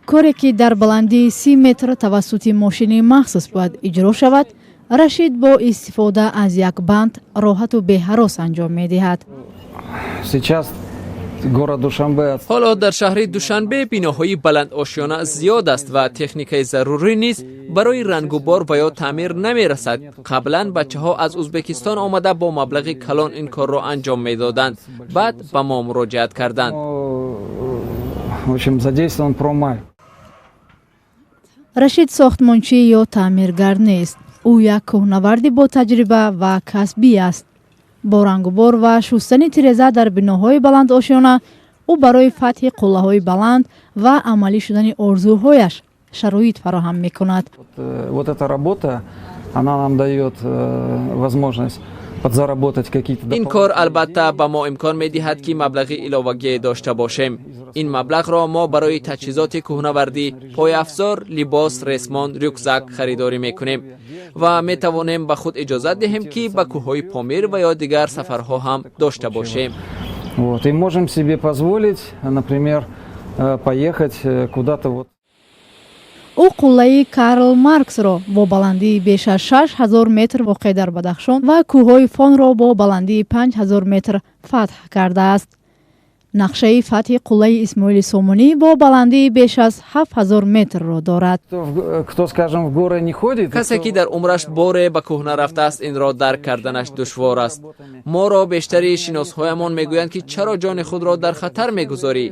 Коре ки дар баландии 30 метр тавассути мошини махсус бояд иҷро шавад, Рашид бо истифода аз як банд роҳату беҳарос анҷом медиҳад. Сейчас город Душанбе Ҳоло дар шаҳри Душанбе биноҳои баландошёна зиёд аст ва техникаи зарурӣ низ барои рангубор ва ё таъмир намерасад. Қаблан бачаҳо аз Узбекистон омада, бо маблағи калон ин корро анҷом медоданд, баъд ба мо муроҷиат карданд. В общем, задействован Промаль. Рашид сохтмончӣ ё таъмиргар нест. Ӯ як кӯҳнаварди ботаҷриба ва касбӣ аст. Бо рангубор ва шустани тиреза дар биноҳои баландошёна ӯ барои фатҳи қуллаҳои баланд ва амалӣ шудани орзуҳояш шароит фароҳам мекунад. Вот эта работа, она нам дает возможность подзаработать какие-то. Ин кор албатта ба мо имкон медиҳад, ки маблағи иловагие дошта бошем. Ин маблағро мо барои таҷҳизоти кӯҳнавардӣ, пойафзор, либос, ресмон, рюкзак харидорӣ мекунем ва метавонем ба худ иҷозат диҳем, ки ба кӯҳҳои Помир ва ё дигар сафарҳо ҳам дошта бошем. Вот, и можем себе позволить, например, поехать куда-то вот. Ӯ қуллаи Карл Марксро бо баландии беш аз 6000 метр воқеъ дар Бадахшон ва кӯҳҳои Фонро бо баландии 5000 метр фатҳ кардааст. Нақшаи фатҳи қуллаи Исмоили Сомонӣ бо баландии беш аз 7000 метрро дорад. Кто, скажем, в горы не ходит. Касе ки дар умраш боре ба кӯҳ нарафтааст, инро дарк карданаш душвор аст. Моро бештари шиносҳоямон мегӯянд, ки чаро ҷони худро дар хатар мегузорӣ,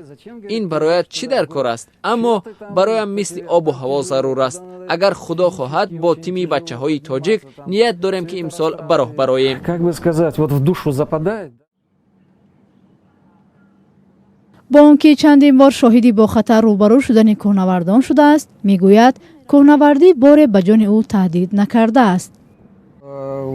ин бароят чӣ дар кор аст? Аммо бароям мисли обу ҳаво зарур аст. Агар Худо хоҳад, бо тими бачаҳои тоҷик ният дорем, ки имсол ба роҳ бароем. Как бы сказать, вот в душу западает. Бо он ки чандин бор шоҳиди бо хатар рӯбарӯ шудани кӯҳнавардон шудааст, мегӯяд, кӯҳнавардӣ боре ба ҷони ӯ таҳдид накардааст.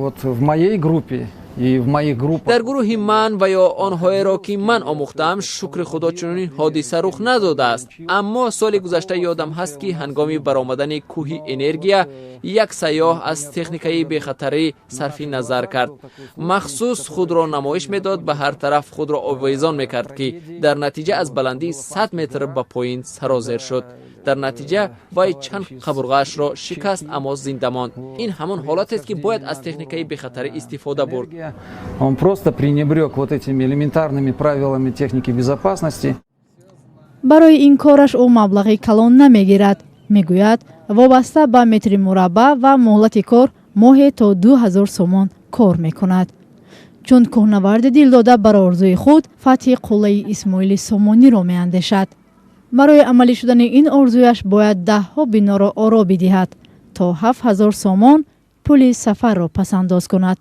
Вот в моей группе и в моих группах. Дар гурӯҳи ман ва ё онҳоеро, ки ман омӯхтаам, шукри Худо, чунин ҳодиса рух надодааст. Аммо соли гузашта ёдам ҳаст, ки ҳангоми баромадани кӯҳи Энергия як сайёҳ аз техникаи бехатарӣ сарфи назар кард, махсус худро намоиш медод, ба ҳар тараф худро овезон мекард, ки дар натиҷа аз баландии 100 метр ба поин сарозер шуд. Дар натиҷа вай чанд қабурғаашро шикаст, аммо зинда монд. Ин ҳамон ҳолатест, ки бояд аз техникаи бехатарӣ истифода бурд. Он просто пренебрег вот этими элементарными правилами техники безопасности. Барои ин кораш ӯ маблағи калон намегирад. Мегӯяд, вобаста ба метри мураббаъ ва муҳлати кор моҳе то 2000 сомон кор мекунад. Чун кӯҳнаварди дилдода бар орзуи худ, фатҳи қуллаи Исмоили Сомониро меандешад. Барои амалӣ шудани ин орзуяш бояд даҳҳо биноро оро бидиҳад, то 7000 сомон пули сафарро пасандоз кунад.